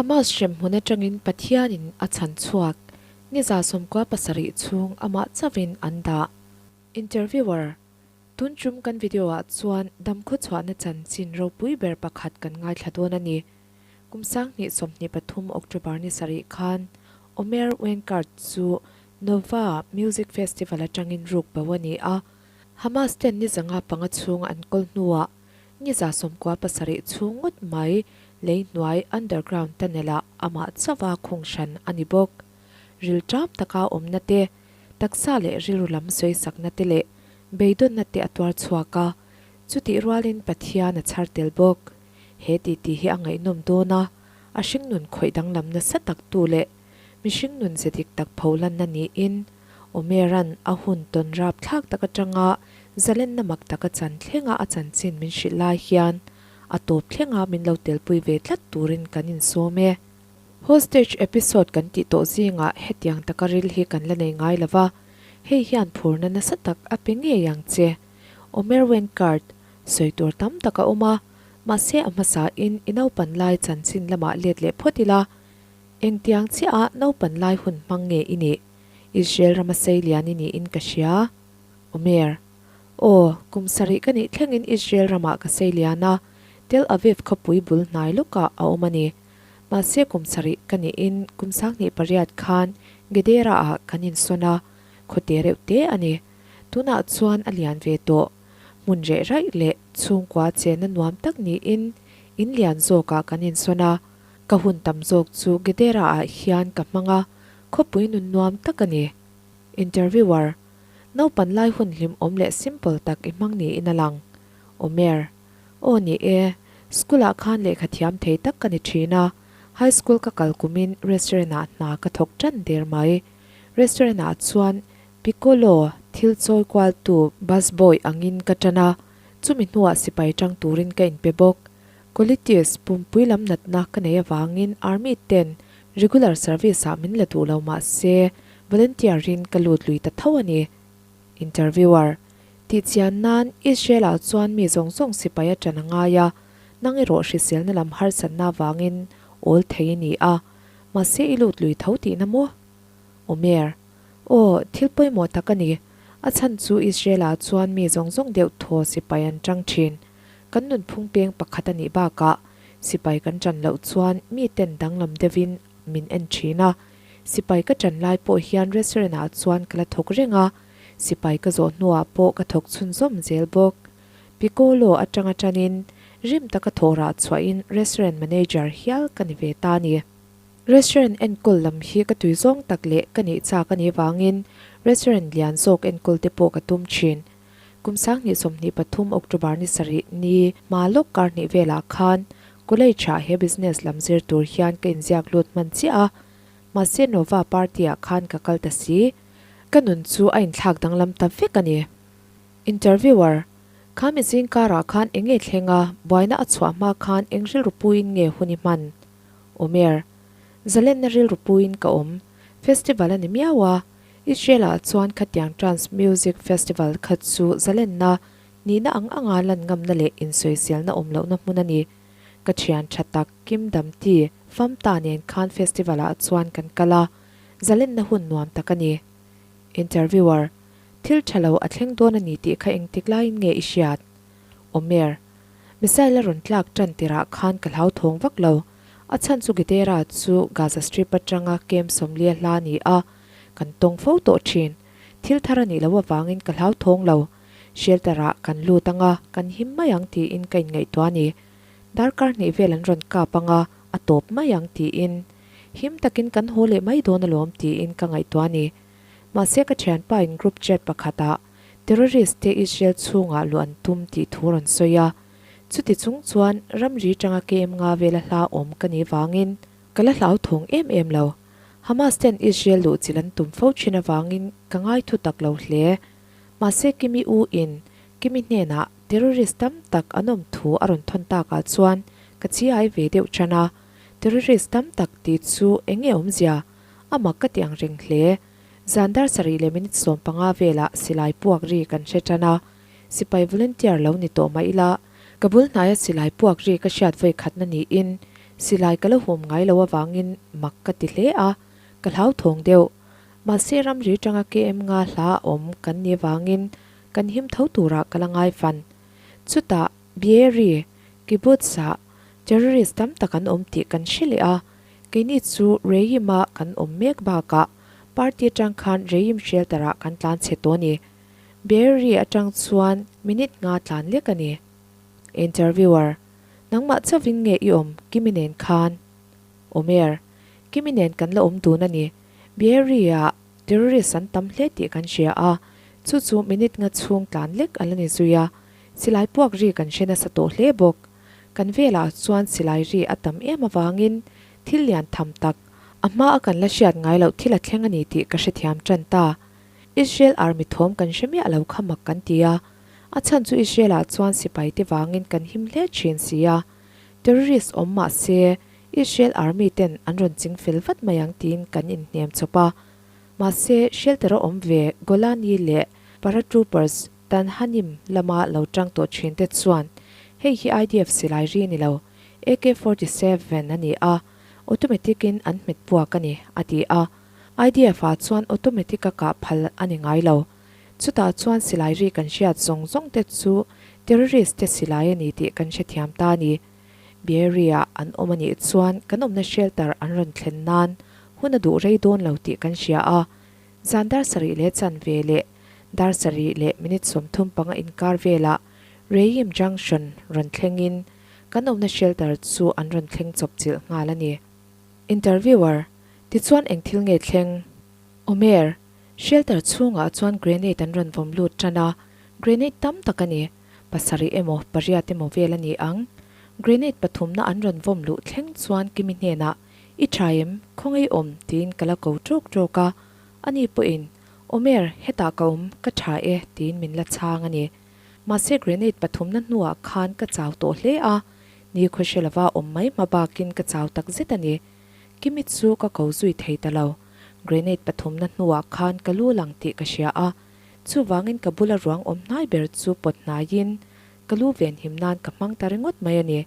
Hamas hremhmun atangin Pathianin a chhan chhuak ni 97 chhung amah chauhin an dah. Interviewer, Tun tum kan video ah chuan damkhaw chhuahna chanchin ropui ber pakhat kan ngaithla dawn a ni. Kum 2023 October ni sarih khan Omer Wenkart chu Nova Music Festival atangin ruk bo a ni a. Hamas ten ni 505 chhung an kawl hnuah ni 97 chhung ngawt mai lei hnuai underground tunnel ah amah chauha khung hran a ni bawk. Ril ṭam taka awmna te, taksa leh rilru lam sawisakna te leh beidawnna te a tuar chhuak a, chutih rualin Pathian a chhar tel bawk. He titi hi a ngaihnawm dawn a, a hringnun khawih danglam nasa tak tu leh mihring nun ze dik tak pholanna niin Omeran a hun tawn rap thlak tak atanga zalenna mak taka chan thlenga a chanchin min hrilh lai hian a tawp thlenga min lo telpui ve tlat turin kan insawm e. Hostage episode kan tih tawh zingah hetiang taka ril hi kan la nei ngai lo va, hei hian phurna nasa tak a pe ngei ang che. Omer Wenkart, sawi tur tam tak a awm a, mahse a hmasain i naupan lai chanchin lamah let leh phawt ila, engtiang chiaha naupan lai hun hmang nge i nih? Israel rama sei lian i niin ka hria. Omer, Aw, kum sarih ka nih thlengin Israel ramah ka sei lian a, Tel Aviv khawpui bul hnai lawkah a awm a ni. Mahse kum sarih ka nihin kum 2008 khan Gedera-ah kan insawn a, khawte reuh te a ni. Tunah chuan a lian ve tawh. Hmun reh raih leh chhungkua chenna nuam tak niin in lian zawkah kan insawn a. Ka hun tam zawk chu Gedera-ah hian ka hmang a, khawpui nun nuam tak a ni. Interviewer, Naupan lai hun hlimawm leh simple tak i hmang niin a lang. Omer, Aw ni e, school ah khan lehkha thiam thei tak ka ni thin a, high school ka kal kumin restaurant ah hna ka thawk tan der mai. Restaurant ah chuan Piccolo thil chawi kual tu bus boy angin ka tan a, chumi hnuah sipai tang turin ka inpe bawk. Colitis, pumpui lam natna ka nei avangin army ten regular service ah min la duh lo mahse volunteer in ka lut lui ta tho a ni. Interviewer, Tihchian nan Israel-ah chuan mi zawng zawng sipai a ṭan a ngai a, nang erawh hriselna lam harsatna avangin awl thei i ni a, mahse i lut lui tho tihna maw? Omer, Aw, thil pawimawh tak a ni. A chhan chu Israel-ah chuan mi zawng zawng deuh thaw sipai an ṭang ṭhin. Kan nunphung peng pakhat a nih bakah sipai kan ṭan loh chuan miten danglam deuhin min en ṭhin a. Sipai ka ṭan lai pawh hian restaurant-ah chuan ka la thawk reng a, Sipai ka zawh hnuah pawh ka thawk chhunzawm zel bawk. Piccolo atanga tanin rim taka thawh rah chhuahin restaurant manager hial ka ni ve ta ni. Restaurant enkawl lam hi ka tui zawng tak leh ka nih chak a nih vangin restaurant lian zawk enkawl te pawh ka tum thin. Kum 2023 October ni sarih ni hma lawk kar hnih velah khan college ah he business lam zir tur hian ka inziak lut hman chiah a, mahse Nova party ah khan ka kal ta si. Ka nun chu a inthlak danglam ta vek a ni. Interviewer, Kha mi zing karah khan eng nge thleng a, buaina a chhuah hma khan eng rilru puiin nge hun i hman? Omer, Zalenna rilru puiin ka awm. Festival a ni miau a, Israel-ah chuan khatiang trance music festival kha chu zalenna, nihna ang anga lan ngamna leh insawiselna awm lohna hmun a ni. Ka thian tha tak Kim Damti, Famta nen khan festival-ah chuan kan kal a, Zalenna hun nuam tak a ni. Interviewer, Thil tha lo a thleng dawn a ni tih kha engtik laiin nge i hriat? Omer, Missile a rawn tlak tan tirah khan ka hlauthawng vak lo. A chhan chu Gedera chu Gaza Strip atanga kem sawmlia hla a ni a, kan tawng fo tawh thin. Thil thar a nih loh avangin ka hlauthawng lo. Shelter ah kan lut anga kan him mai ang tiin ka inngaihtuah a ni. Darkar hnih vel an rawn kap anga a tawp mai ang tiin. Him takin kan haw leh mai dawn alawm tiin ka ngaihtuah a ni. Mahse ka thianpa in group chat pakhatah terrorist te Israel chhungah luh an tum tih thu rawn sawi a. Chuti chung chuan ramri tanga KM nga vela hla awm ka nih vangin ka la hlauthawng em em lo. Hamas ten Israel luh chilh an tum fo thin avangin ka ngaithu tak lo hle. Mahse Kimi u in Kimi hnenah terrorist tam tak an awm thu a rawn thawn takah chuan ka chiai ve deuh tan a. Terrorist tam tak tih chu eng nge awmzia? A mak ka ti ang reng hle. Zan dar sarih leh minute 15 velah silai puak ri kan hre tan a. Sipai volunteer lo ni tawh mah ila, ka bul hnaia silai puak ri ka hriat vawi khatna niin Silai ka la hum ngai lo avangin mak ka ti hle a, ka hlauthawng deuh. Mahse ramri tanga KM nga hla a awm kan ni avangin kan him tho turah ka la ngai fan. Chutah Beeri, Kibbutz-ah terrorist tam tak an awm tih kan hre leh a, keini chu Reim-a kan awm mek bakah party atang khan Reim shelter-ah kan tlan chhe tawh a ni. Beeri atang chuan minute nga tlan lek a ni. Interviewer, Nangmah chauhin nge i awm Kimi nen khan? Omer, Kimi nen kan la awm dun a ni. Beeri-ah terrorist an tam hle tih kan hria a, chu chu minute nga chhung tlan lek a la ni zui a. Silai puak ri kan hre nasa tawh hle bawk. Kan velah chuan silai ri a tam em avangin thil lian tham tak, a hma a kan la hriat ngai loh thil a thleng a ni tih ka hrethiam tan ta. Israel army thawm kan hre miah lo kha mak kan ti a, a chhan chu Israel ah chuan sipai te vangin kan him hle thin si a. Terrorist awm mah se Israel army ten an rawn ching fel vat mai ang tiin kan inhnem chawp a. Mahse shelter a awm ve Golani leh Paratroopers Tanhanim lama lo tang tawh thin te chuan hei hi IDF silai ri ni lo, AK 47 a ni a, automatic in an hmet puak a ni, a ti a. IDF ah chuan automatic a kah phal a ni ngai lo. Chutah chuan silai ri kan hriat zawng zawng te chu terrorist te silai a ni tih kan hrethiam ta a ni. Beeri ah an awm a nih chuan kan awmna shelter an rawn thlen nan hun a duh rei dawn lo tih kan hria a. Zan dar sarih leh chanve leh dar sarih leh minute 35 inkar velah Reim Junction rawn thlengin kan awmna shelter chu an rawn thleng chawp chilh nghal a ni. Interviewer, Tichuan eng thil nge thleng? Omer, Shelter chhungah chuan grenade an rawn vawm lut tan a, grenade tam tak a ni, pasarih emaw pariat emaw vel a ni ang. Grenade pathumna an rawn vawm luh thleng chuan Kimi hnenah I tha em? Khawngaih awm? tiin ka la ko ṭawk ṭawk a. Ani pawhin, Omer, hetah ka awm, ka tha e, tiin min la chhang a ni. Mahse grenade pathumna hnuah khan ka chau tawh hle a, ni khawhre lova awm mai hma bakin ka chau tak zet a ni. Kimi chu ka ko zui thei ta lo. Grenade pathumna hnuah khan ka lu lang tih ka hria a, chuvangin ka bula ruang awm hnai ber chu pawt hnaiin ka lu venhim nan ka hmang ta ringawt mai a ni.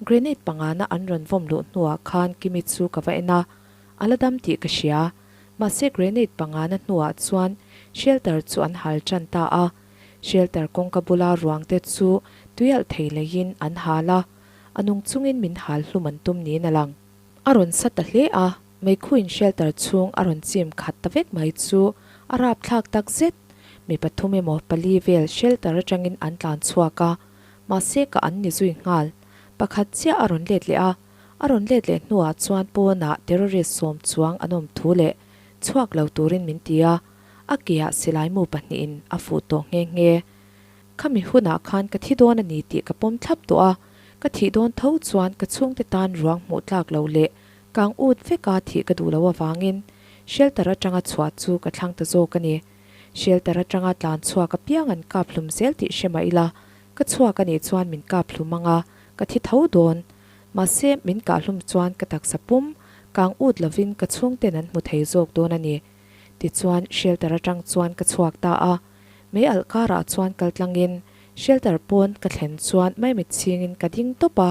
Grenade pangana an rawn vawm luh hnuah khan Kimi chu ka va en a, a la dam tih ka hria. Mahse grenade pangana hnuah chuan shelter chu an hal tan ta a. Shelter kawngka bula ruang te chu tuialh thei leiin an hal a, a nung chungin min hal hlum an tum niin a lang. A rawn sa ta hle a, meikhuin shelter chhung a rawn chim khat ta vek mai chu a rapthlak tak zet. Mi pathum emaw pali vel shelter atangin an tlan chhuak a, Mahse ka an ni zui nghal. Pakhat chiah a rawn let leh a, a rawn let leh hnuah chuan pawnah terrorist sawm chuang an awm thu leh chhuak lo turin min ti a, a keah silai mu pahnihin a fuh tawh nghe nghe. Khami hunah khan ka thi dawn a ni tih ka pawm thlap tawh a, ka thih dawn tho chuan ka chhungte tan ruang hmuh tlak lo leh kang ut veka thih ka duh lo avangin shelter atanga chhuah chu ka thlang ta zawk a ni. Shelter atanga tlan chhuak apiang an kap hlum zel tih hre mah ila, ka chhuak a nih chuan min kap hlum ang a, ka thi tho dawn. Mahse, min kah hlum chuan ka taksa pum, kang ut lovin ka chhungten an hmu thei zawk dawn a ni. Tichuan, shelter atang chuan ka chhuak ta a. Mei alh karah chuan kal tlangin, shelter pawn ka thlen chuan maimit chhingin ka ding tawp a,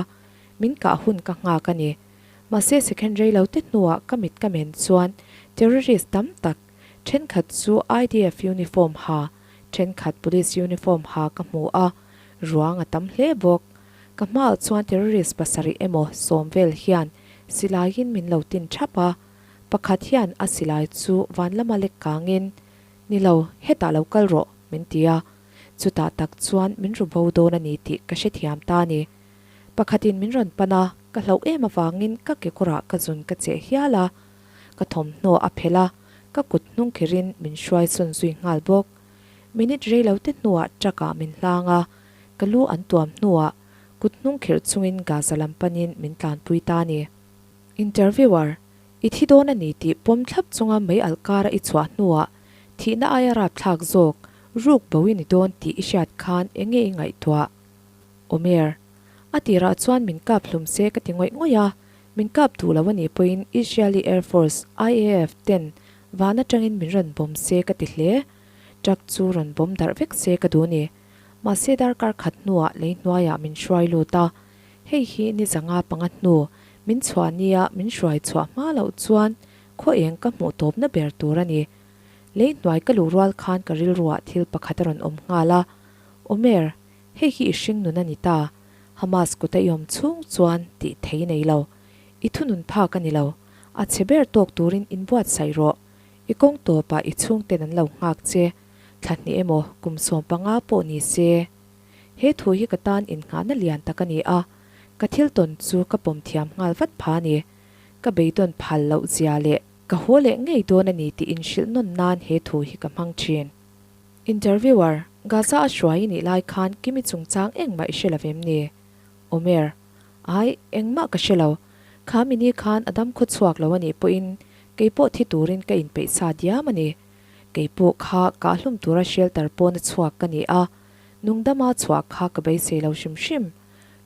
min kah hun ka nghak a ni. Mahse, second rei lo te hnuah ka mit ka men chuan terrorist tam tak, Thenkhat chu IDF uniform ha, thenkhat police uniform ha ka hmu a, ruang a tam hle bawk. Ka hmaah chuan terrorist pasarih emaw sawm vel hian silaiin min lo tin thap a, pakhat hian a silai chu van lama lek kangin, Ni lo, hetah lo kal rawh, min ti a. Chutah tak chuan min ru bo dawn a ni tih ka hrethiam ta a ni. Pakhatin min rawn pan a, ka hlauh em avangin ka kekawrah ka zun ka cheh hial a. Ka thawmhnaw a phelh a, ka kut hnung kherin min hruai sawn zui nghal bawk. Minute rei lo te hnuah truck ah min hlang a, ka lu an tuam hnuah kut hnung kherh chungin Gaza lam panin min tlanpui ta a ni. Interviewer, I thi dawn a ni tih pawm thlap chunga mei alh kara i chhuah hnuah thihna aia rapthlak zawk, ruk bo i ni dawn tih i hriat khan enge i ngaihtuah? Omer, A tirah chuan min kap hlum se ka ti ngawih ngawih a, Min kap duh lo a nih pawhin Israeli Air Force, IAF, ten van atangin min rawn bawm se ka ti hle. Truck chu rawn bawm darh vek se ka duh ni. Mahse darkar khat hnuah lei hnuaiah min hruai lut a. Hei hi ni zanga panga hnu Min chhuah nia min hruai chhuah hma loh chuan khaw eng ka hmuh tawpna ber tur a ni. Lei hnuai ka luh rual khan ka rilruah thil pakhat a rawn awm nghal a, Omer, hei hi i hring nun a ni ta, Hamas kuta i awm chhung chuan tih thei nei lo. I thunun phak a ni lo, a chhe ber tawk turin inbuatsaih rawh. I kawng tawpah i chhungten an lo nghak che, thla hnih emaw kum 15 pawh ni se. He thu hi ka tan innghahna lian tak a ni a, ka thil tawn chu ka pawm thiam nghal vat pha a ni. Ka beidawn phal loh zia leh ka haw leh ngei dawn a ni tih inhrilh nawn nan he thu hi ka hmang thin. Interviewer, Gaza a hruai i nih lai khan Kimi chungchang engmah i hre lo vem ni? Omer, Ai, engmah ka hre lo. Kha mini khan a dam khaw chhuak lo a nih pawhin kei pawh thi turin ka inpeih sa diam a ni. Kei pawh kha kahhlum tura shelter pawn a chhuak ka ni a, nungdama chhuah kha ka beisei lo hrim hrim.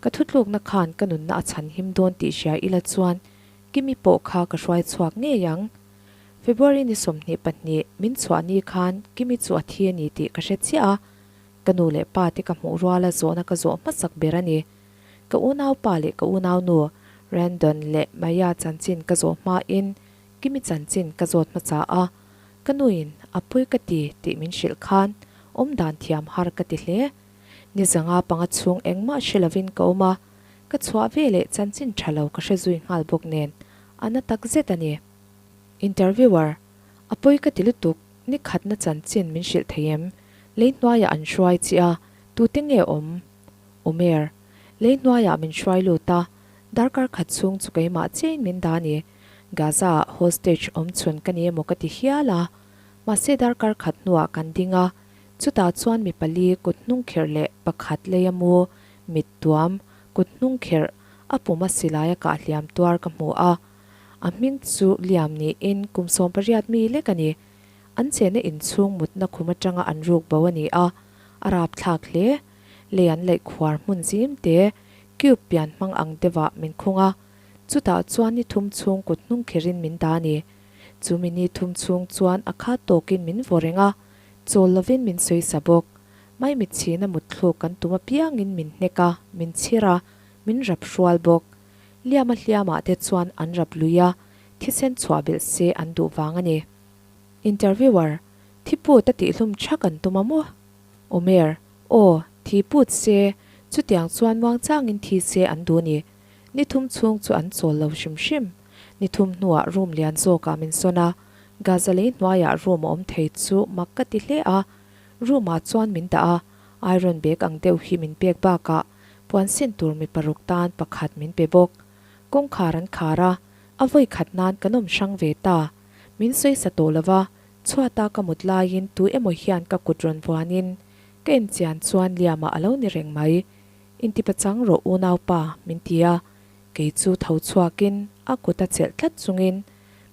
Ka thutlukna khan ka nunna a chhan him dawn tih hria ila chuan Kimi pawh kha ka hruai chhuak ngei ang. February ni 22 min chhuah ni khan Kimi chu a thi a ni tih ka hre chiah a, ka nu leh pa te ka hmuh ruala zawhna ka zawh hmasak ber a ni. Ka unau pa leh ka unau nu Randon leh Maya chanchin ka zawh hmain Kimi chanchin ka zawt hmasa a, ka nuin a pui ka ti tih min hrilh khan awm dan thiam har ka ti hle. Ni zanga panga chhung engmah hre lovin ka awm a, ka chhuah ve leh chanchin tha lo ka hre zui nghal bawk nen a na tak zet a ni. Interviewer, A pawi ka ti lutuk, ni khatna chanchin min hrilh thei em? Lei hnuaiah an hruai chi a, tute nge awm? Omer, Lei hnuaiah min hruai lut a, darkar khat chhung chu keimah chiahin min dah a ni. Gaza-ah hostage awm chhun ka ni emaw ka ti hial a, mahse darkar khat hnuah kan ding a, chutah chuan mi pali kut hnung kherh leh pakhat leia mu, mit tuam, kut hnung kherh, a pum a silai a kah hliam tuar ka hmu a. A hming chu Liam niin kum 18 mi lek a ni. An chena inchhung mutna khum atanga an ruk bo a ni a, a rapthlak hle. Lei an laih khuar hmun zim te, cube pian hmang ang deuhah min khung a. Chutah chuan ni thum chhung kut hnung kherin min dah a ni. Chumi ni thum chhung chuan a khat tawkin min vaw reng a, chawl lovin min sawi sa bawk. Maimichhina mutthluk kan tum apiangin min hnek a, min chhir a, min rap hrual bawk. Liama hliamah te chuan an rap lui a, thisen chhuah belh se an duh vang a ni. Interviewer, Thi put a tihhlum thak an tum a maw? Omer, Aw, thi put se, chutiang chuan muangchangin thi se an duh a ni. Ni thum chhung chu an chawl lo hrim hrim. Ni thum hnuah room lian zawkah min sawn a, Gaza lei hnuaiah room a awm thei chu mak ka ti hle a. Room ah chuan min dah a, iron bag ang deuh hi min pek bakah puan sin tur mi paruk tan pakhat min pe bawk. Kawngkhar an khar a, a vawi khat nan kan awm hrang ve ta. Min sawi sa tawh lo va, chhuata ka mut laiin tu emaw hian ka kut rawn vuanin ka enchian chuan Liama a lo ni reng mai. Intipachang rawh unaupa, min ti a. Kei chu tho chhuakin a kut a chelh tlat chungin,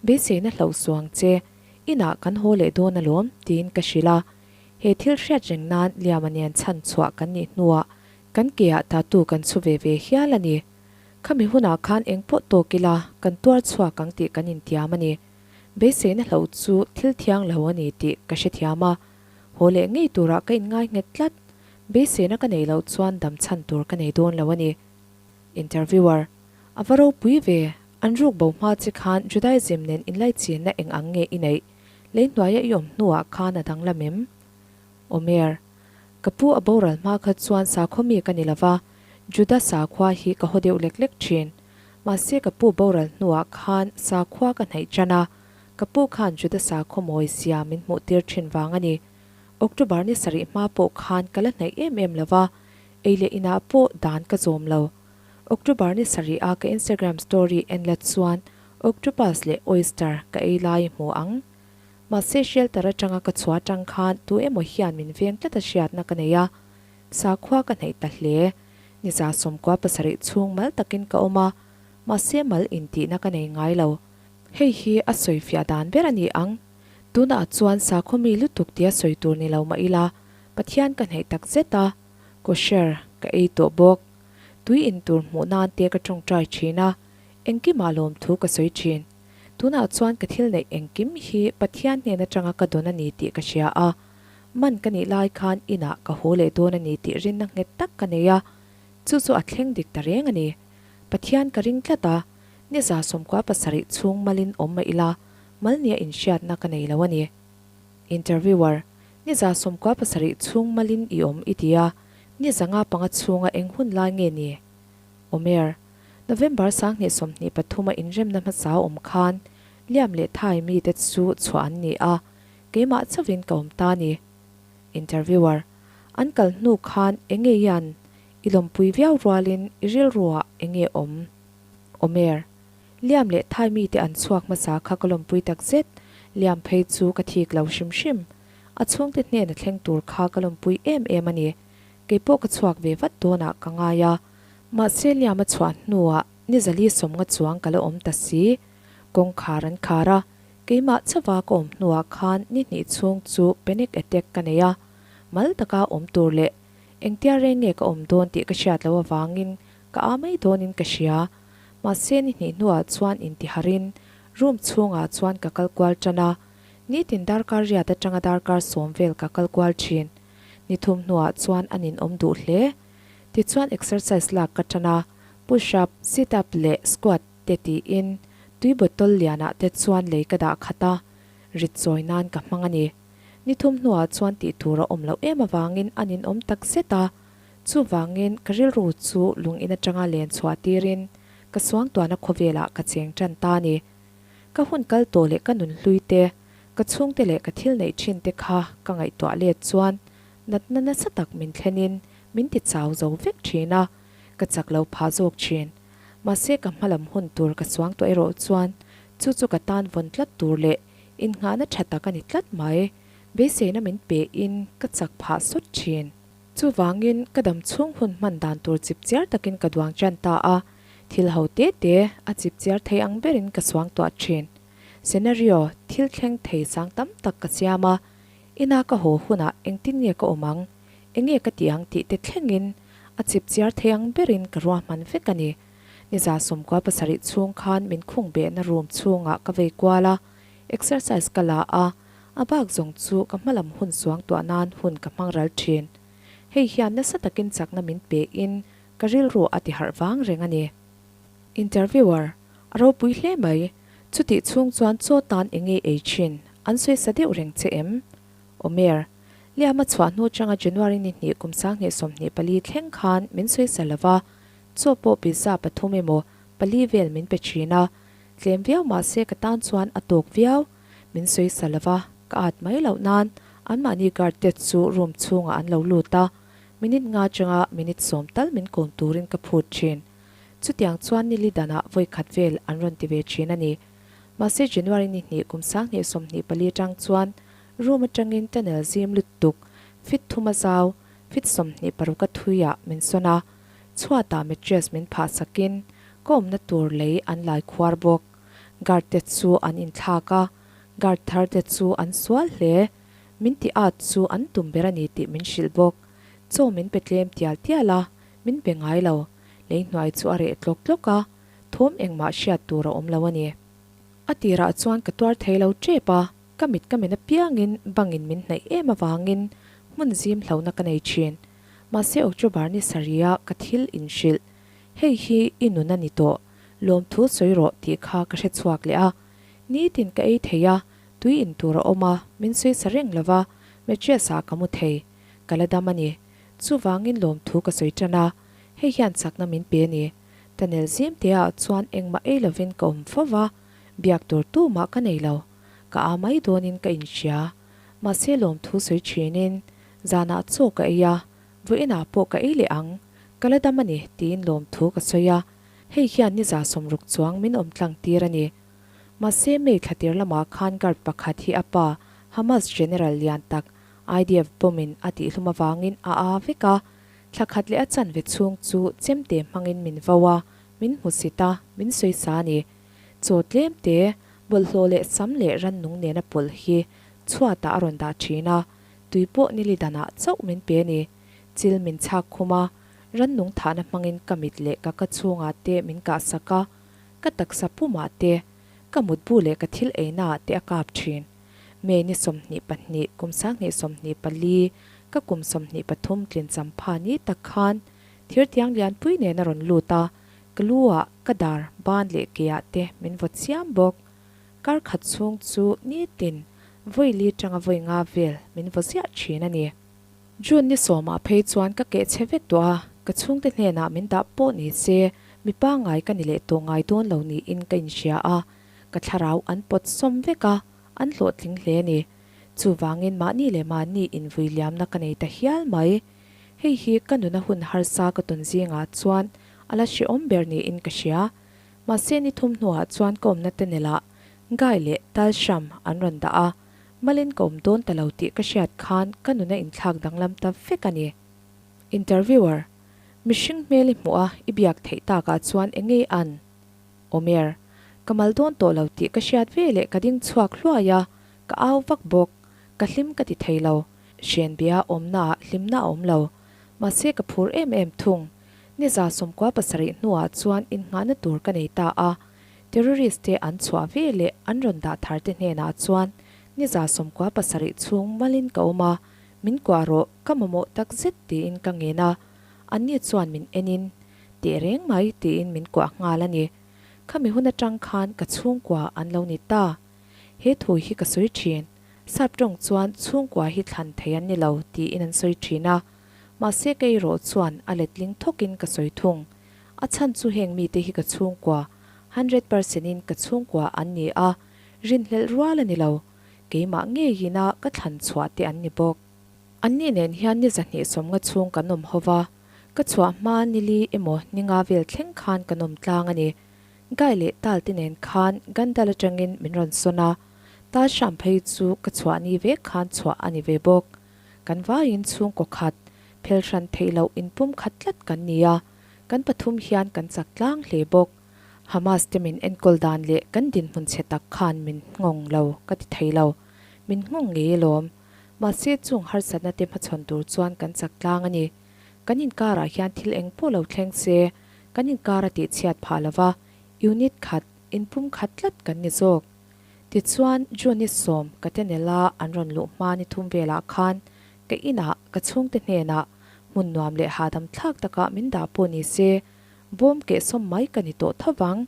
Beiseina hlauh suang che, inah kan haw leh dawn alawm, tiin ka hrilh a. He thil hriat reng nan Liama nen chhan chhuah kan nih hnuah kan keah tatu kan chhu ve ve hial a ni. Khami hunah khan eng pawh tawk ila kan tuar chhuak ang tih kan intiam a ni. Beiseina hlauh chu thil thiang lo a ni tih ka hrethiam a. Haw leh ngei turah ka inngai nghet tlat. Beiseina ka neih loh chuan dam chhan tur ka nei dawn lo a ni. Interviewer, A va ropui ve, an ruk bo hma che khan Judaism nen inlaichinna eng ang nge i neih? Lei hnuaia i awm hnuah khan a danglam em? Omer, Ka pu a boral hma kha chuan sakhaw mi ka ni lova, Juda sakhua hi ka haw deuh lek lek thin. Mahse ka pu boral hnuah khan sakhua ka hnaih tan a, ka pu khan Juda sakhaw mawi zia min hmuh tir thin vang a ni. October ni sarih hma pawh khan ka la hnaih em em lova, Ei leh inah pawh dan ka zawm lo. October ni sarih a ka Instagram story en la chuan octopus leh oyster ka ei lai i hmu ang. Mahse shelter atanga ka chhuah atang khan tu emaw hian min veng tlat a hriatna ka nei a. Sakhua ka hnaih ta hle. Ni 97 chhung mal takin ka awm a, mahse mal intihna ka nei ngai lo. Hei hi a sawifiah dan ber a ni ang. Tunah chuan sakhaw mi lutuk tia sawi tur ni lo mah ila, Pathian ka hnaih tak zet a, kosher ka ei tawh bawk. Tui in tur hmuh nan te ka tawngtai thin a, engkimah lawmthu ka sawi thin. Tunah chuan ka thil neih engkim hi Pathian hnen atanga ka dawn a ni tih ka hria a, man ka nih lai khan inah ka haw leh dawn a ni tih rinna nghet tak ka nei a, chu chu a thleng dik ta reng a ni. Pathian ka ring tlat a. Ni 97 chhung malin awm mah ila, mal nia inhriatna ka nei lo a ni. Interviewer, Ni 97 chhung malin i awm i ti a, ni 5 05 chhunga eng hun lai nge ni? Omer, November 2023 a inremna hmasa awm khan Liam leh Thai mite chu chhuah an ni a, keimah chauhin ka awm ta ni. Interviewer, An kal hnu khan enge hian i lawmpui viau rualin i rilruah enge awm? Omer, Liam leh Thai mite an chhuak hmasa kha ka lawmpui tak zet, Liam phei chu ka thik lo hrim hrim. A chhungte hnena thleng tur kha ka lawmpui em em a ni. Kei pawh ka chhuak ve vat dawnah ka ngai a. Mahse Liam a chhuah hnuah ni zali sawmnga chuang ka la awm ta si. Kawngkhar an khar a, keimah chauha ka awm hnuah khan ni hnih chhung chu panic attack ka nei a, mal taka awm tur leh engtia reng nge ka awm dawn tih ka hriat loh avangin ka a mai dawnin ka hria. Mahse ni hnih hnuah chuan intiharin room chhungah chuan ka kal kual tan a, nitin darkar riat atanga darkar sawm vel ka kal kual thin. Ni thum hnuah chuan a ninawm duh hle. Tichuan exercise lak ka tan a, push up, sit up leh squat te tiin tui bottle lianah te chuan lei ka dah khat a, rit chawi nan ka hmang a ni. Ni thum hnuah chuan tih tur a awm loh em avangin a ninawm tak zet a, chuvangin ka rilru chu lung in atanga len chhuah tirin ka suangtuahna khawvelah ka cheng tan ta a ni. Ka hun kal tawh leh ka nun hlui te, ka chhungte leh ka thil neih thin te kha ka ngaihtuah let chuan natna nasa tak min thlenin min ti chau zo vek thin a, ka chak lo phah zawk thin. Mahse ka hmalam hun tur ka suang tawh erawh chuan chu chu ka tan vawn tlat tur leh innghahna tha tak a ni tlat mai. Beiseina min pe in ka chak phah sawt thin. Chuvangin ka dam chhung hun hman dan tur chip chiar takin ka duang tan ta a, thil ho te te a chip chiar thei ang berin ka suang tuah thin. Scenario, thil thleng thei sang tam tak ka siam a, ina ka haw hunah engtin nge ka awm ang, enge ka tih ang tih te thlengin a chip chiar thei ang berin ka ruahman vek a ni. Ni 97 chhung khan min khung behna room chhungah ka vei kual a, exercise ka la a, a bak zawng chu ka hmalam hun suang tuah nan hun ka hmang ral thin. Hei hian nasa takin chakna min pein ka rilru a ti harh vang reng a ni. Interviewer, A ropui hle mai, chutih chhung chuan chaw tan enge ei thin, an sawi sa deuh reng che em? Omer, Liama chhuah hnu changa January ni hnih kum 2024 thleng khan min sawi sa lova, chaw pawh pizza pathum emaw pali vel min pe thin a, tlem viau mahse ka tan chuan a tawk viau. Min sawi sa lova, ka at mai loh nan anmahni guard te chu room chhungah an lo lut a, minute nga changa minute sawm tal min kawm turin ka phut thin. Chutiang chuan nili danah vawi khat vel an rawn ti ve thin a ni. Mahse January ni hnih kum 2024 atang chuan Room atangin tunnel zim lutuk feet thum a zau, feet 26 a thui ah min sawn a, chhuatah mattress min phah sakin ka awmna tur lei an lai khuar bawk. Guard te chu an inthlak a, guard thar te chu an sual hle. Min ti at chu an tum ber a ni tih min hrilh bawk. Chaw min pe tlem tial tial a, min pe ngai lo. Lei hnuai chu a reh tlawk tlawk a, thawm engmah hriat tur a awm lo a ni. A tirah chuan ka tuar thei lo tep a. Ka mit ka men apiangin bangin min hnaih em avangin hmun zim hlauhna ka nei thin. Mahse October ni sarih-a ka thil inhrilh, Hei hi i nun a ni tawh, lawmthu sawi rawh tih kha ka hre chhuak leh a. Nitin ka ei thei a, tui in tur a awm a, min sawi sa reng lo va, mattress-ah ka mu thei. Ka la dam a ni. Chuvangin lawmthu ka sawi tan a, hei hian chakna min pe a ni. Tunnel zim teah chuan engmah ei lovin ka awm fo va, biak tur tumah ka nei lo. Ka a mai dawnin ka inhria. Mahse lawmthu sawi thinin zanah chaw ka ei a, vawiinah pawh ka ei leh ang, ka la dam a ni tiin lawmthu ka sawi a, hei hian ni 60 chuang min awm tlang tir a ni. Mahse May thla tir lamah khan guard pakhat hi a pa Hamas General lian tak IDF bomb in a tihhlum avangin a a vek a, thla khat leh a chanve chhung chu chemte hmangin min vo a, min hmusit a, min sawi sa a ni. Chaw tlem te, bawlhhlawh leh sam leh rannung nena pawlh hi chhuatah a rawn dah thin a, tui pawh nili danah chauh min pe a ni. Chil min chhak khum a, rannung thahna hmangin ka mit leh ka ka chhungah te min kah sak a, ka taksa pumah te, ka mutbu leh ka thil einaah te a kap thin. May ni 22 kum 2024 ka kum 23 tlin champha ni tak khan thirtiang lianpui nen a rawn lut a. Ka lu ah, ka dar, ban leh ke ah te min vaw chiam bawk. Kar khat chhung chu nitin vawi li tanga vawi nga vel min vaw ziah thin a ni. June ni sawmah phei chuan ka keh chhe vek tawh a, ka chhungte hnenah min dah pawh ni se mi pangngai ka ni leh tawh ngai dawn lo niin ka inhria a, ka thlarau an pawt sawm vek a, an hlawhtling hle a ni. Chuvangin mahni leh mahni invui liamna ka nei ta hial mai. Hei hi ka nuna hun harsa ka tawn zingah chuan a la hrehawm ber niin ka hria. Mahse ni thum hnuah chuan ka awmna te nelah Guy leh Talsham an rawn dah a, Malin ka awm dawn ta lo tih ka hriat khan ka nuna inthlak danglam ta vek a ni. Interviewer, Mihring hmel i hmuh a, i biak theih takah chuan eng nge i an? Omer, Ka mal dawn tawh lo tih ka hriat ve leh ka ding chhuak hluai a, ka au vak bawk. Ka hlim ka ti thei lo. Hrenbia awmnaah hlimna a awm lo. Mahse ka phur em em thung. Niza 97 hnuah chuan innghahna tur ka nei ta a. Terrorist te an chhuah ve leh an rawn dah thar te hnenah chuan niza 97 chhung malin ka awm a, min kuah rawh, ka mamawh tak zet tiin ka ngen a, anni chuan min enin teh reng mai tiin min kuah nghal a ni. Khami hun atang khan ka chhungkua an lo ni ta. He thu hi ka sawi thin. Sap tawng chuan chhungkua hi thlan thei an ni lo tiin an sawi thin a, mahse ka erawh chuan a letling thawkin ka sawi thung. A chhan chu heng mite hi ka chhungkua, 100% in ka chhungkua an ni a, rinhlelh rual a ni lo. Keimah ngeiin a ka thlan chhuah te an ni bawk. Anni nen hian ni zahnih sawmnga chhung kan awm ho va, ka chhuah hma nili emaw ni nga vel thleng khan kan awm tlang a ni. Gai leh Tal te nen khan Gandal atangin min rawn sawn a, Tal hram phei chu ka chhuah ni vek khan chhuah a ni ve bawk. Kan vaiin chhungkaw khat, phel hran theih loh inpum khat tlat kan ni a, kan pathum hian kan chak tlang hle bawk. Hamas te min enkawl dan leh kan dinhmun chhe tak khan min nghawng lo ka ti thei lo. Min nghawng ngei alawm. Mahse chung harsatna te hmachhawn tur chuan kan chak tlang a ni. Kan inkarah hian thil eng pawh lo thleng se, kan inkar a tihchhiat phah lo va, unit khat, inpum khat tlat kan ni zawk. Tichuan, June ni sawm ka tenela an rawn luh hma ni thum velah khan ka inah ka chhungte hnenah hmun nuam leh hahdam thlak takah min dah pawh ni se, bawm kehsawm mai ka ni tawh tho vang.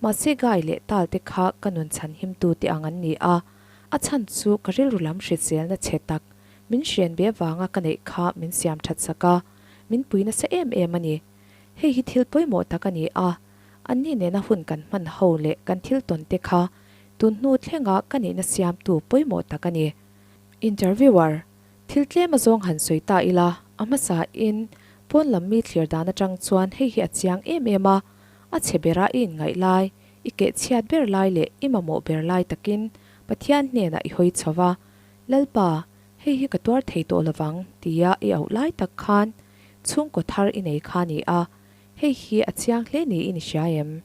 Mahse Guy leh Tal te kha ka nun chhan himtu te ang an ni a, a chhan chu ka rilru lam hriselna chhe tak min hrian ve vanga ka neih kha min siam that sak a, min pui nasa em em a ni. Hei hi thil pawimawh tak a ni a, anni nena hun kan hman ho leh kan thil tawn te kha tun hnu thlenga ka nihna siamtu pawimawh tak a ni. Interviewer, Thil tlem a zawng han sawi ta ila, a hmasa in pawn lam mi thlir dan atang chuan hei hi a chiang em em a, a chhe bera i inngaih lai, i keh chhiat ber lai leh i mamawh ber lai takin Pathian hnenah i hawi chho va, Lalpa, hei hi ka tuar thei tawh lovang tia i auh lai tak khan chhungkaw thar i nei kha ni a, hei hi a chiang hle niin i hria em?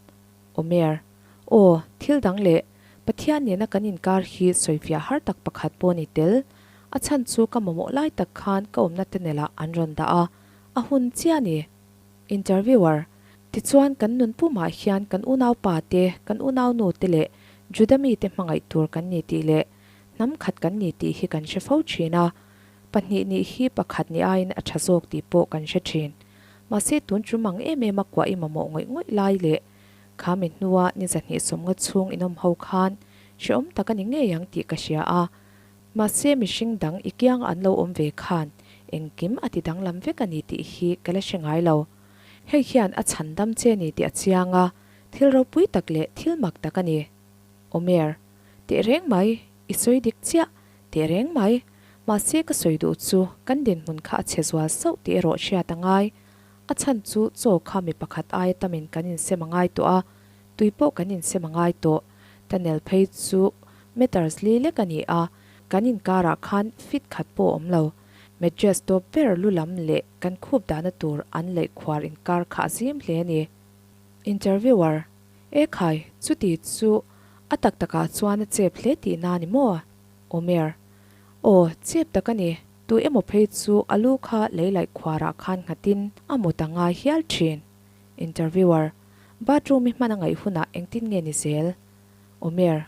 Omer, Aw, thil dang leh Pathian nena kan inkar hi sawifiah har tak pakhat pawh ni tel. A chhan chu ka mamawh lai tak khan ka awmna tunnel ah an rawn dah a, a hun chiah a ni. Interviewer, Tichuan kan nun pumah hian kan unaupa te, kan unaunu te leh Juda mite hmangaih tur kan ni tih leh hnam khat kan ni tih hi kan hre fo thin a. Pahnih nih hi pakhat ni aiin a tha zawk tih pawh kan hre thin. Mahse tun tum ang em em a kuah i mamawh ngawih ngawih lai leh Kha mi hnua ni zahnih sawmnga chhung inawm ho khan hrehawm tak a ni ngei ang tih ka hria a. Mahse mihring dang i kianga an lo awm ve khan engkim a ti danglam vek a ni tih hi ka la hre ngai lo. Hei hian a chhan dam che ni tih a chiang a, thil ropui tak leh thil mak tak a ni. Omer, Teh reng mai, i sawi dik chiah, teh reng mai. Mahse ka sawi duh chu kan dinhmun kha a chhe zual sauh tih erawh hriat a ngai. A chhan chu chaw kha mi pakhat aia tamin kan insem a ngai tawh a, tui pawh kan insem a ngai tawh. Tunnel phei chu meters li lek a ni a, kan inkarah khan feet khat pawh a awm lo. Mattress tawp ber lu lam leh kan khup dahna tur an laih khuar inkar kha a zim hle a ni. Interviewer, E khai, chuti chu a tak takah chuan a chep hle tihna a ni maw? Omer, Aw, chep tak a ni. Tu emaw phei chu a lu kha lei laih khuarah khan nghatin a mut a ngai hial thin. Interviewer, Bathroom i hman a ngaih hunah engtin nge ni zel? Omer,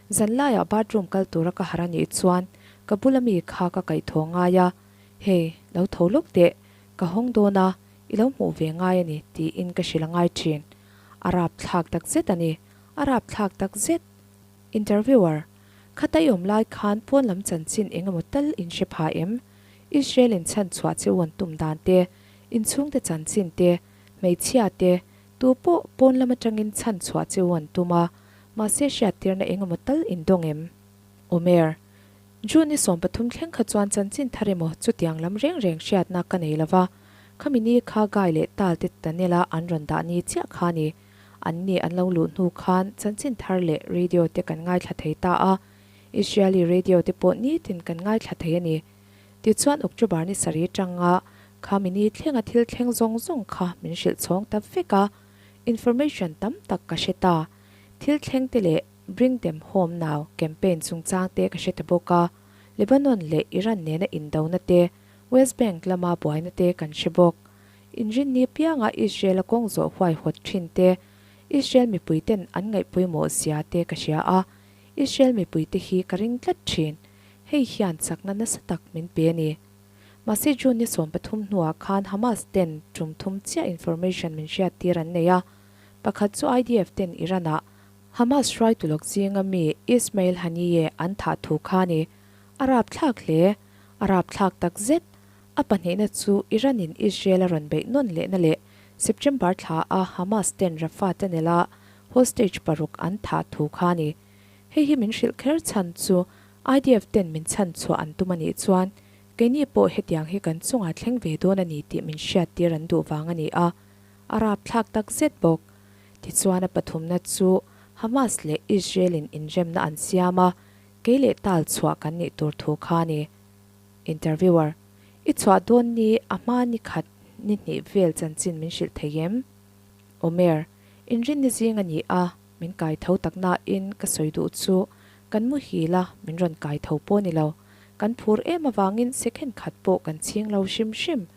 Zan laiah bathroom kal tura ka harh a nih chuan ka bula mi kha ka kaih thaw ngai a, hei, lo tho lawk teh, ka hawng dawn a, i lo hmuh ve ngai a ni tiin ka hrilh a ngai thin. A rapthlak takzet a ni. A rapthlak takzet. Interviewer, Khata i awm lai khan pawn lam chanchin eng emaw tal in hre pha em? Israel in chhan chhuah che u an tum dan te, inchhungte chanchin te, hmeichhia te, tu pawh pawn lam atangin chhan chhuah che u an tum a, mahse hriattirna eng emaw tal in dawng em? Omer, June ni 13 thleng kha chuan chanchin thar emaw chutiang lam reng reng hriatna ka nei lova, khami ni kha Guy leh Tal te tunnel-a an rawn dah ni chiah kha a ni. An ni an lo luh hnu khan chanchin thar leh radio te kan ngaithla thei ta a, Israeli radio te pawh nitin kan ngaithla thei a ni. Tichuan October ni sarih atanga khami ni thlenga thil thleng zawng zawng kha min hrilh chhawng ta vek a, information tam tak ka hre ta. Thil thleng te leh Bring Them Home Now campaign chungchang te ka hre ta bawk a, Lebanon leh Iran nena indona te, West Bank lama buaina te kan hre bawk. Inrinni pianga Israel-a kawng zawh huaihawt thin te, Israel mipuiten an ngaihpawimawh zia te ka hria a, Israel mipuite hi ka ring tlat thin. Hei hian chakna nasa tak min pe a ni. Mahse June ni 13 hnuah khan Hamas ten tum thum chiah information min hriattir an nei a, pakhat chu IDF ten Iran-ah Hamas hruaitu lawk zinga mi Ismail Haniyeh an thah thu kha a ni. A rapthlak hle. A rapthlak takzet. A pahnihna chu Iran in Israel a rawn beih nawn lehna leh September thla a Hamas ten Rafah tunnel a hostage paruk an thah thu kha a ni. Hei hi min hrilh kher chhan chu IDF ten min chhan chhuah an tum a nih chuan keini pawh hetiang hi kan chungah thleng ve dawn a ni tih min hriattir an duh vang a ni a, a rapthlak takzet bawk. Tichuan a pathumna chu Hamas leh Israel in inremna an siam a, kei leh tal chhuah kan nih tur thu kha a ni. Interviewer, I chhuah dawn ni a hma ni khat ni hnih vel chanchin min hrilh thei em? Omer, Inrinni zing a ni a, min kai tho tak nain ka sawi duh chu kan muhil a, min rawn kai tho pawh ni lo. Kan phur em avangin second khat pawh kan chhing lo hrim hrim.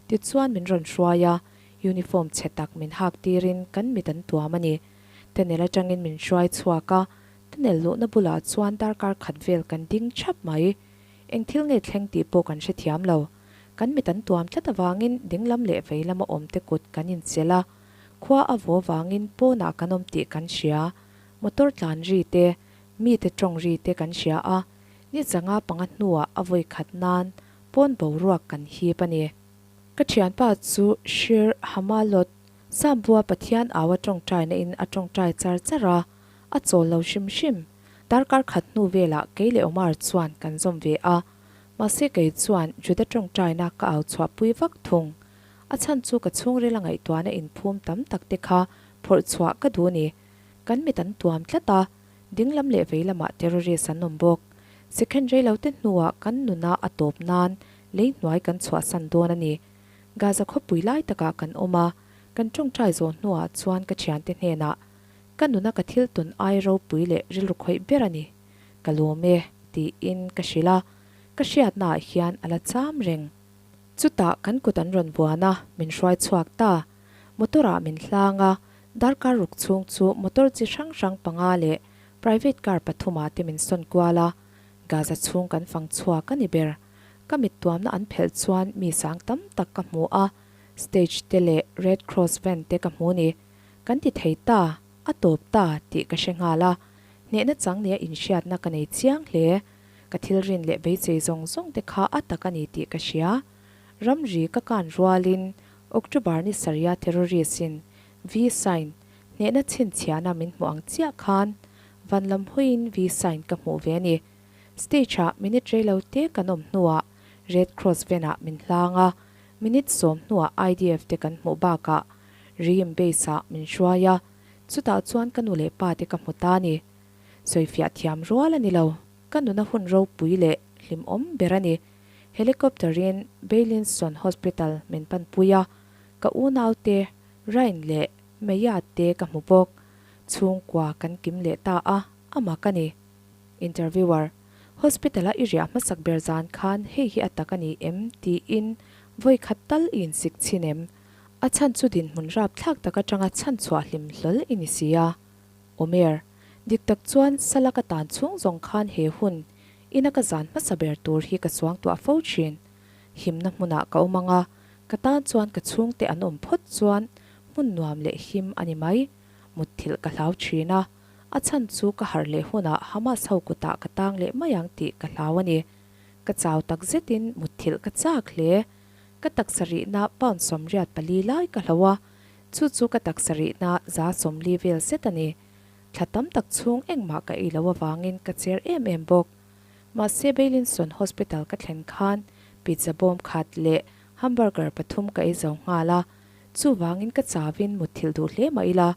Tichuan min rawn hruai a, uniform chhe tak min hak tirin kan mit an tuam a ni. Tunnel atangin min hruai chhuak a, tunnel luhna bulah chuan darkar khat vel kan ding thap mai. Eng thil nge thleng tih pawh kan hrethiam lo. Kan mit an tuam tlat avangin dinglam leh vei lama awmte kut kan inchelh a, khua a vaw vangin pawnah kan awm tih kan hria. Motor tlan ri te, mite tawng ri te kan hria a, ni zanga panga hnuah a vawi khat nan pawn boruak kan hip a ni. Ka thianpa chu Shir Hamalot, Sambua Pathian au a tawngtaina in a tawngtai char char a, a chawl lo hrim hrim. Darkar khat hnu velah kei leh Omar chuan kan zawm ve a, mahse kei chuan Juda tawngtaina ka au chhuahpui vak thung. A chhan chu ka chhungril a ngaihtuahna inphum tam tak te kha phawrh chhuah ka duh ni. Kan mit an tuam tlat a, dinglam leh vei lamah terrorist an awm bawk. Second rei lo te hnuah kan nuna a tawp nan lei hnuai kan chhuahsan dawn a ni. Gaza khawpui lai takah kan awm a, kan tawngtai zawh hnuah chuan ka thiante hnenah Ka nuna ka thil tawn ai ropui leh rilru khawih ber a ni. Ka lawm e, tiin ka hrilh a, ka hriatnaah hian a la cham reng. Chutah kan kut an rawn buan a, min hruai chhuak ta. Motor ah min hlang a, darkar ruk chhung chu motor chi hrang hrang panga leh private car pathum ah te min sawn kual a, Gaza chhung kan fang chhuak a ni ber. Ka mit tuamna an phelh chuan mi sang tam tak ka hmu a, stage te leh Red Cross van te ka hmu ni. Kan ti thei ta, a tawp ta tih ka hre nghal a, hnehna chang nia inhriatna ka nei chiang hle. Ka thil rin leh beisei zawng zawng te kha a tak a ni tih ka hria. Ramri ka kan rualin October ni sarih a terrorist in V-sign hnehna chhinchhiahna min hmuh ang chiah khan van lam hawiin V-sign ka hmuh ve a ni. Stage ah minute reilo te kan awm hnuah Red Cross van ah min hlang a, minute 10 hnuah IDF te kan hmuh bakah Reem base ah min hruai a, chutah chuan ka nu leh pa te ka hmu ta a ni. Sawifiah thiam rual a ni lo, ka nuna hun ropui leh hlimawm ber a ni. Helicopter in Beilinson Hospital min panpui a, ka unaute Ryan leh Maya te ka hmu bawk. Chhungkua kan kim leh ta a, a mak a ni. Interviewer, Hospital a i riah hmasak ber zan khan hei hi a tak a ni em? tiin vawi khat tal i insik chhin em? A chhan chu dinhmun rapthlak tak atanga chhan chhuah hlim hlawl i ni si a. Omer, dik tak chuan sala ka tan chhung zawng khan he hun ina ka zan hmasa ber tur hi ka suangtuah fo thin. Himna hmunah ka awm ang a, ka tan chuan ka chhungte an awm phawt chuan hmun nuam leh him a ni mai. Mutthilh ka hlau thin a, a chhan chu ka harh leh hunah Hamas ho kutah ka tang leh mai ang tih ka hlau a ni. Ka chau tak zetin mutthilh ka chak hle. Ka taksa rihna pound 84 lai ka hlo a, chu chu ka taksa rihna 140 vel zet a ni. Thla tam tak chhung engmah ka ei lo avangin ka cher em em bawk. Mahse Beilinson Hospital ka thlen khan pizza bawm khat leh hamburger pathum ka ei zo nghal a, chuvangin ka chauin mutthilh duh hle mah ila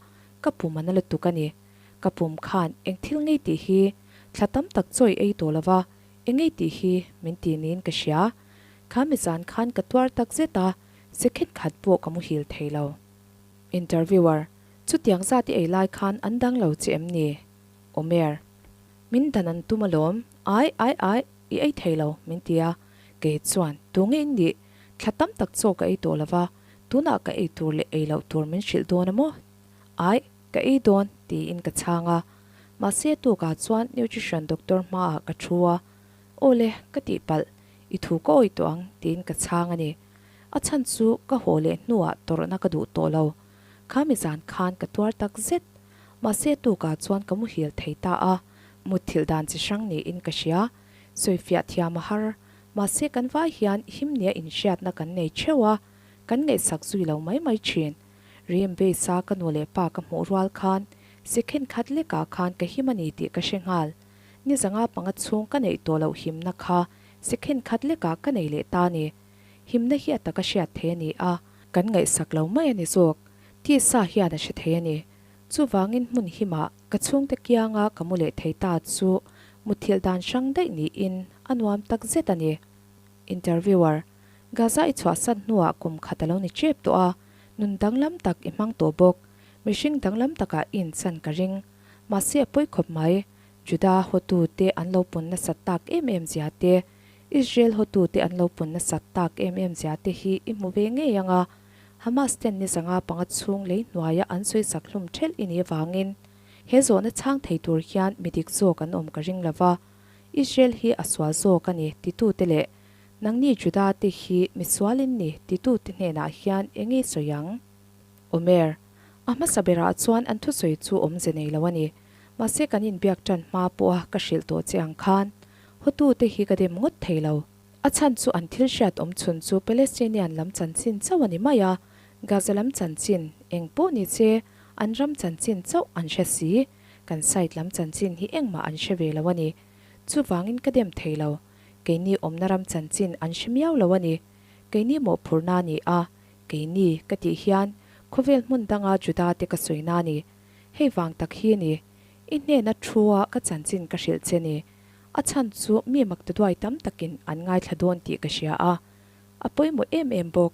ka pum a na lutuk a ni. Ka pum khan eng thil ngei tih hi thla tam tak chawi ei tawh lova eng ngei tih hi min ti niin ka hria. Kha mi zan khan ka tuar tak zet a, second khat pawh ka muhil thei lo. Interviewer, Chutiang zat i ei lai khan an dang lo che em ni? Omer, Min dan an tum alawm, ai ai ai, i ei thei lo, min ti a. Kei chuan, Tu nge in nih? Thla tam tak chaw ka ei tawh lo va, tunah ka ei tur leh ei loh tur min hrilh dawn a maw? Ai, ka ei dawn, tiin ka chhang a. Mahse tukah chuan nutrition doctor hmaah ka thu a, Aw le, ka tihpalh, i thu ka awih tawh ang, tiin ka chhang a ni. A chhan chu ka haw leh hnuah tawrhna ka duh tawh lo. Kha mi zan khan ka tuar tak zet. Mahse tukah chuan ka muhil thei ta a, mutthilh dan chi hrang niin ka hria. Sawifiah thiam a har. Mahse kan vai hian him nia inhriatna kan nei theuh a, kan ngaihsak zui lo mai mai thin. Rim base a ka nu leh pa ka hmuh rual khan second khat lekah khan ka him a ni tih ka hre nghal. Ni zanga panga chhung ka neih tawh loh himna kha second khat lekah ka nei leh ta ni. Himna hi a taka hriat thei a ni a, kan ngaihsak lo mai a ni zawk. Tisa hian a hre thei a ni. Chuvangin hmun himah ka chhungte kianga ka mu leh thei ta chu muthilh dan hrang daih niin a nuam tak zet a ni. Interviewer, Gaza i chhuahsan hnuah kum khat a lo ni tep tawh a, nun danglam tak i hmang tawh bawk. Mihring danglam takah i inchan ka ring. Mahse a pawi khawp mai. Juda hotute an lo pun nasat tak em em zia te, Israel hotute an lo pun nasat tak em em zia te hi i hmu ve ngei ang a. Hamas ten ni zanga panga chhung lei hnuaia an sawisak hlum thelh i nih avangin he zawhna chhang thei tur hian mi dik zawk an awm ka ring lo va. Israel hi a sual zawk a ni titute leh nangni Juda te hi mi sual in ni titute hnenah hian eng nge sawi ang? Omer, A hmasa berah chuan an thusawi chu awmze nei lo a ni. Mahse kan inbiak tan hma pawha ka hrilh tawh che ang khan hotute hi ka dem ngawt thei lo. A chhan chu an thil hriat awm chhun chu Palestinian lam chanchin chauh a ni mai a, Gaza lam chanchin eng pawh ni che an ram chanchin chauh an hre si. Kan side lam chanchin hi engmah an hre ve lo a ni. Chuvangin ka dem thei lo. Keini awmna ram chanchin an hre miau lo a ni. Keini mawhphurhna a ni a, keini ka tih hian khawvel hmun danga Juda te ka sawina a ni. Hei vang tak hi a ni. I hnena thu-a ka chanchin ka hrilh che ni. A chhan chu mi maktaduai tam takin an ngaithla dawn tih ka hria a. A pawimawh em em bawk.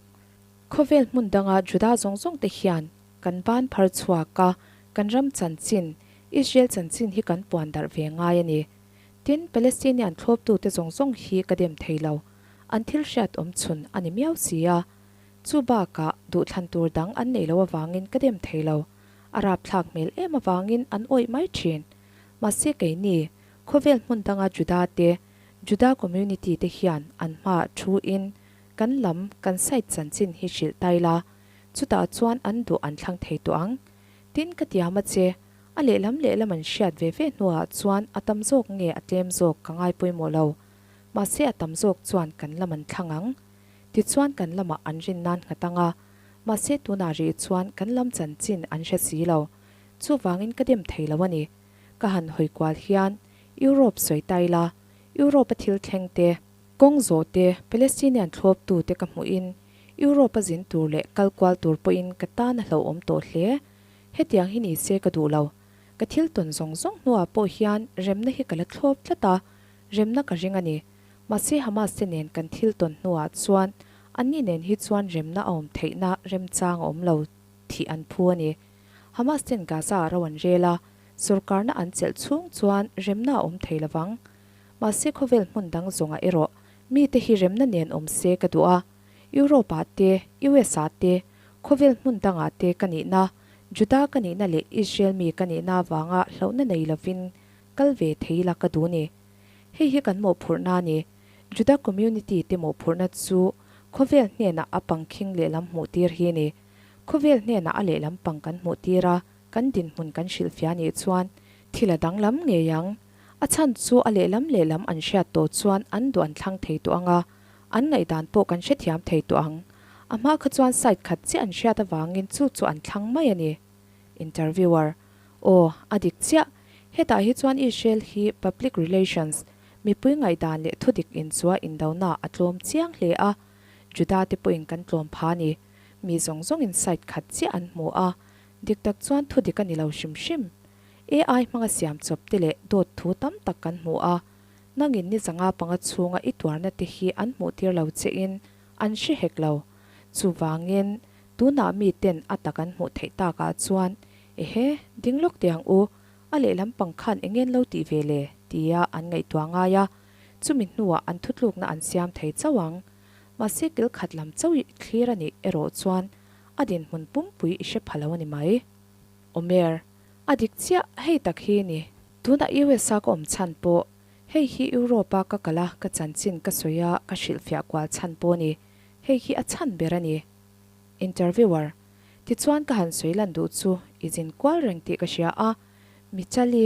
Khawvel hmun danga Juda zawng zawng te hian kan ban phar chhuak a, kan ram chanchin, Israel chanchin hi kan puan darh ve ngai a ni. Tin, Palestinian thlawptute zawng zawng hi ka dem thei lo. An thil hriat awm chhun a ni miau si a. Chu bakah duhthlan tur dang an neih loh avangin ka dem thei lo. A rapthlak hmel em avangin an awih mai thin. Mahse keini, khawvel hmun danga Juda te, Juda community te hian an hmaah thu in kan lam, kan side chanchin hi hrilh tai la, Chutah chuan an duh an thlang thei tawh ang. Tin, ka tiam a che. A lehlam lehlam an hriat ve ve hnuah chuan a tam zawk nge a tlem zawk ka ngai pawimawh lo. Mahse a tam zawk chuan kan lam an thlang ang. Tichuan kan lamah an rin nan nghat ang a. Mahse tunah rih chuan kan lam chanchin an hre si lo. Chuvangin ka dem thei lo a ni. Ka han hawi kual hian Europe sawi ta ila, Europe a thil thleng te, kawng zawh te, Palestinian thlawptu te ka hmuhin Europe a zin tur leh kal kual tur pawhin ka tan a hlauhawm tawh hle. Hetiang hi ni se ka duh lo. Ka thil tawn zawng zawng hnuah pawh hian remna hi ka la thlawp tlat a, remna ka ring a ni. Mahse Hamas te nen kan thil tawn hnuah chuan anni nen hi chuan remna a awm theihna remchang a awm lo thih an phu a ni. Hamas ten Gaza ah ro an rel a, sorkarna an chelh chhung chuan remna a awm thei lovang. Mahse khawvel hmun dang zawngah erawh mite hi remna nen awm se ka duh a. Europe-ah te, US-ah te, khawvel hmun dangah te ka nihna, Juda ka nihna leh Israel mi ka nihna avanga hlauhna nei lovin kal ve thei ila ka duh ni. Hei hi kan mawhphurhna a ni. Juda community te mawhphurhna chu khawvel hnenah a pangkhing lehlam hmuhtir hi a ni. Khawvel hnenah a lehlam pang kan hmuhtir a. kan dinhmun kan hrilhfiah nih chuan thil a danglam ngei ang. A chhan chu a lehlam lehlam an hriat tawh chuan an duh an thlang thei tawh ang a, an ngaihdan pawh kan hrethiam thei tawh ang. A hma kha chuan side khat chiah an hriat avangin chu chu an thlang mai a ni. Interviewer, Aw, a dik chiah. Hetah hi chuan Israel hi public relations, mipui ngaihdan leh thudik inchua indona a tlawm chiang hle a. Juda te pawhin kan tlawm pha a ni. Mi zawng zawngin side khat chiah an hmu a, dik tak chuan thudik a ni lo hrim hrim. AI hmanga siam chawp te leh dawt thu tam tak kan hmu a, nangin ni zanga panga chhunga i tuarna te hi an hmuh tir lo che in an hre hek lo. Chuvangin, tunah mi ten a tak an hmuh theih takah chuan, Ehe, ding lawk teh ang u, a lehlam pang khan engen lo tih ve le? tia an ngaihtuah ngai a, chumi hnuah an thutlukna an siam thei chauh ang. Mahse kil khat lam chauh i thlir a nih erawh chuan a dinhmun pumpui i hre pha lo a ni mai. Omer, A dik chiah, hei tak hi ni. Tunah US-a ka awm chhan pawh, hei hi Europe-a ka kal a, ka chanchin ka sawi a, ka hrilhfiah kual chhan pawh ni. Hei hi a chhan ber a ni. Interviewer, Tichuan ka han sawi lan duh chu i zin kual reng tih ka hria a, Michali,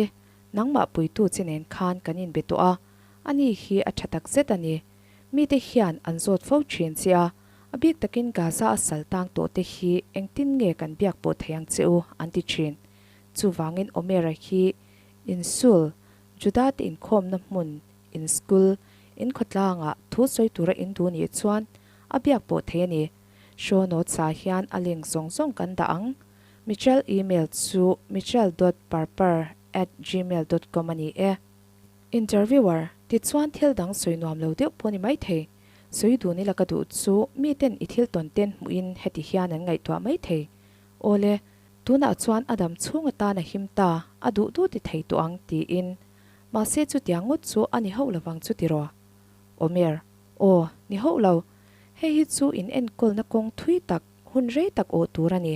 nangmah puitu che nen khan kan inbe tawh a, ani hi a tha takzet a ni. Mite hian an zawt fo thin che a, a bik takin Gaza a sal tang tawh te hi engtin nge kan biak pawh thei ang che u an ti thin. Chuvangin Omera hi in sul, Juda te inkhawmna hmun, in school, in khawtlangah thu sawi tura in duh nih chuan a biak pawh thei a ni. Show notes ah hian a link zawng zawng kan dah ang. Michelle email chu michelle dot parper at gmail dot com a ni e. Interviewer, Tichuan thil dang sawi nuam lo deuh pawh ni maithei. Sawi dun ila ka duh chu miten i thil tawn ten hmuhin heti hian an ngaihtuah maithei. Awle, tunah chuan a dam chhung atan a him ta, a duh duh ti thei tawh ang, tiin. Mahse chutiang ngawt chu a ni hauh lovang chu tiraw? Omer, Aw, ni hauh lo. Hei hi chu in enkawlna kawng thui tak, hun rei tak awh tur a ni.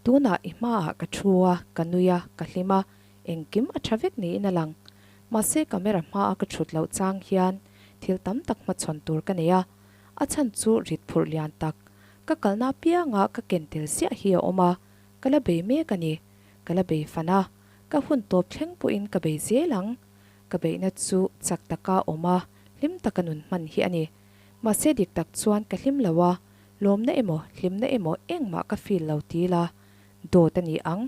Tunah i hmaah ka thu a, ka nui a, ka hlim a, Engkim a tha vek niin a lang. Mahse camera hmaa ka thut loh chang hian thil tam tak hmachhawn tur ka nei a, a chhan chu rit phurh lian tak, ka kalna apianga ka ken tel ziah hi a awm a, ka la bei mek a ni. Ka la bei fan a, ka hun tawp thleng pawhin ka bei zel ang. Ka beihna chu chak taka awm a, hlim taka nun hman hi a ni. Mahse dik tak chuan ka hlim lo a, lawmna emaw hlimna emaw engmah ka feel lo ti la, dawt a ni ang.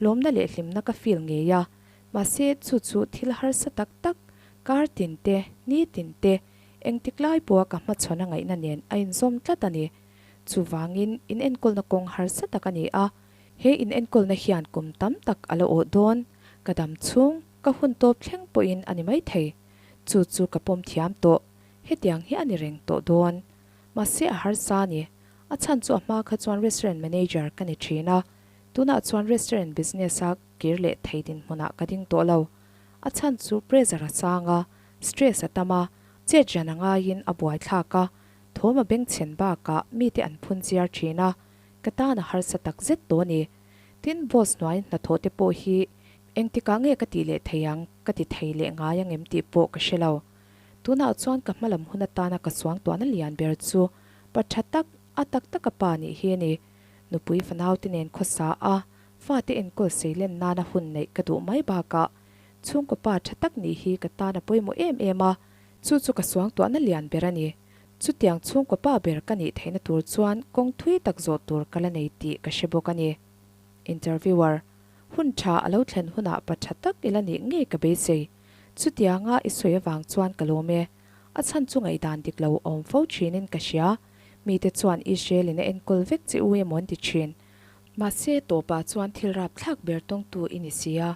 Lawmna leh hlimna ka feel ngei a, mahse chu chu thil harsa tak tak, kar tin te, ni tin te, engtik lai pawha ka hmachhawn a ngaihna nen a inzawm tlat a ni. Chuvangin inenkawlna kawng harsa tak a ni a, he inenkawlna hian kum tam tak a la awh dawn, ka dam chhung, ka hun tawp thleng pawhin a ni maithei. Chu chu ka pawm thiam tawh, hetiang hi a ni reng tawh dawn. Mahse a harsa a ni, a chhan chu a hma kha chuan restaurant manager ka ni thin a, Tunah chuan restaurant business a kir leh thei dinhmunah ka ding tawh lo. A chhan chu pressure a sang a, stress a tam a, chet rian a ngaiin a buaithlak a, thawm a bengchhen bakah mite an phun chiar thin a, ka tan a harsa tak zet tawh a ni. Tin, boss hnuai hnathawh te pawh hi engtikah nge ka tih leh thei ang, ka ti thei leh ngai ang em tih pawh ka hre lo. Tunah chuan ka hmalam hun atana ka suangtuahna lian ber chu pa tha tak, a tak taka pa nih hi a ni. Nupui fanaute nen khawsa a, fate enkawl seilen nana hun neih ka duh mai bakah chhungkaw pa tha tak nih hi ka tan a pawimawh em em a, chu chu ka suangtuahna lian ber a ni. Chutiang chhungkaw pa ber ka nih theihna tur chuan kawng thui tak zawh tur ka la nei tih ka hre bawk a ni. Interviewer, Hun tha a lo thlen hunah pa tha tak i la nih ngei ka beisei. Chutianga i sawi avang chuan ka lawm e. A chhan chu ngaihdan dik lo awm fo thinin ka hria. Mite chuan Israel-in a enkawl vek che u emaw an ti thin. Mahse, tawpah chuan thil rapthlak ber tawngtu i ni si a.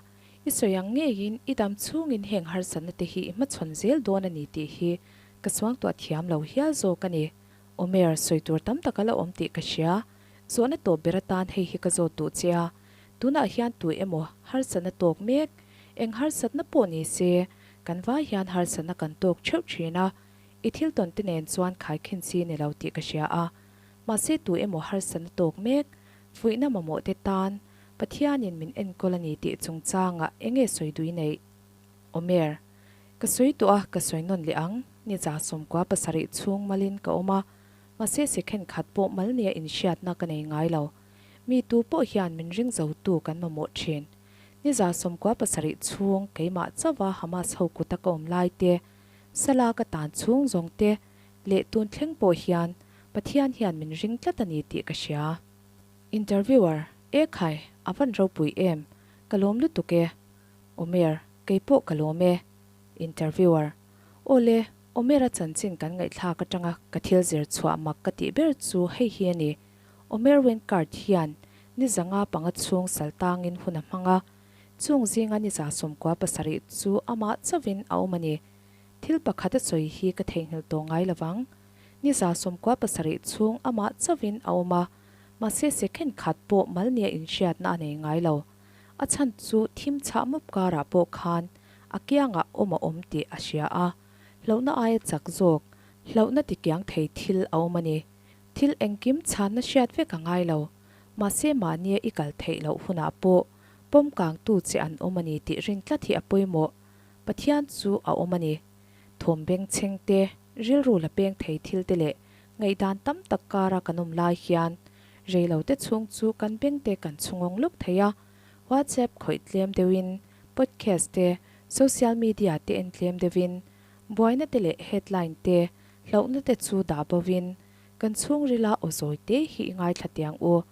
I sawi ang ngeiin i dam chhungin heng harsatna te hi i hmachhawn zel dawn a ni tih hi ka suangtuah thiam lo hial zawk a ni. Omer, sawi tur tam tak a la awm tih ka hria. Zawhna tawp ber atan hei hi ka zawt duh che a. Tunah hian tu emaw harsatna tawk mek, eng harsatna pawh ni se, kan vai hian harsatna kan tawk theuh thin a. I thil tawn te nen chuan khaikhin chi ni lo tih ka hria a, mahse tu emaw harsatna tawk mek, fuihna mamawh te tan Pathianin min enkawl a ni tih chungchangah enge sawi dui neih? Omer, Ka sawi tawh a, ka sawi nawn leh ang, ni 97 chhung malin ka awm a, mahse second khat pawh mal nia inhriatna ka nei ngai lo. Mi tu pawh hian min ring zo tu kan mamawh thin. Ni 97 chhung keimah chauha Hamas ho kuta ka awm lai te, Sala ka tan chhung zawng te leh tun thleng pawh hian Pathian hian min ring tlat a ni tih ka hria. Interviewer, E khai, a van ropui em? Ka lawm lutuk e. Omer, Kei pawh ka lawm e. Interviewer, Aw le, Omer-a chanchin kan ngaihthlak atanga ka thil zir chhuah mak ka tih ber chu hei hi a ni. Omer Wenkart hian ni 505 chhung sal tangin hun a hmang a, chung zinga ni 97 chu amah chauhin a awm a ni. Thil pakhat a sawi hi ka theihnghilh tawh ngai lovang. Ni 97 chhung amah chauhin a awm a, mahse second khat pawh mal nia inhriatna a nei ngai lo. A chhan chu thim chhah mup karah pawh khan a kiangah awm a awm tih a hria a, hlauhna aia chak zawk, hlauhna tikiang thei thil a awm a ni. Thil engkim chhanna hriat vek a ngai lo, mahse mahnia i kal theih loh hunah pawh pawm kangtu che an awm a ni tih rin tlat hi a pawimawh. Pathian chu a awm a ni. Thawm bengchheng te, rilru la peng thei thil te leh ngaihdan tam tak kara kan awm lai hian reilo te chhung chu kan beng te kan chhungawng luk thei a, WhatsApp khawih tlem deuhin, podcast te, social media te en tlem deuhin, buaina te leh headline te, hlauhna te chu dah bovin, kan chhungrila aw zawi te hi i ngaithla tiang u.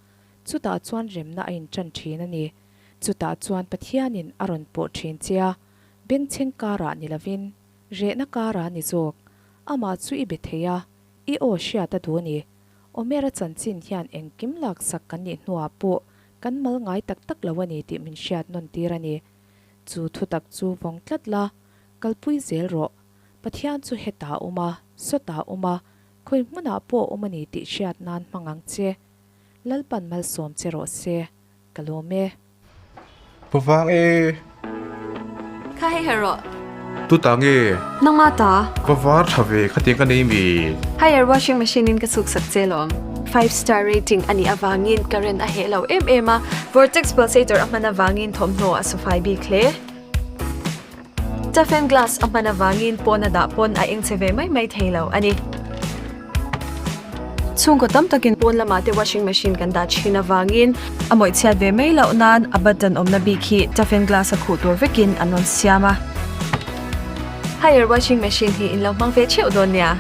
Chutah chuan remna a inṭan ṭhin a ni. Chutah chuan Pathianin a rawn pawh ṭhin che a, bengchheng karah ni lovin, rehna karah ni zawk. Amah chu i be thei a, i aw hriat a duh a ni. Omera chanchin hian engkim laksak kan nih hnuah pawh kan mal ngai tak tak lo a ni tih min hriat nawn tir a ni. Chu thutak chu vawng tlat la, kalpui zel rawh. Pathian chu hetah a awm a, sawtah a awm a, khawi hmunah pawh a awm a ni tih hriat nan hmang ang che. Lalpan malsawm che rawh se, ka lawm e. Ka vang e. Kha hei her rawh. Tu ta nge? Nangma ta. Ka var tha ve khatiang ka nei mi. Haier washing machine in ka chhuk sak che lawm. Five star rating a nih avangin current a heh lo em em a, vortex pulsator a hman avangin thawmhnaw a sufai bik hle. Toughen glass a hman avangin pawn a dah pawn a eng che ve mai mai thei lo a ni. Chhungkaw tam takin pawn lamah te washing machine kan dah thin avangin a mawih chhiat ve mai loh nan a button awmna bik hi toughen glass a khuh tur vekin an rawn siam a. Haier washing machine hi in lo hmang ve theuh dawn nia.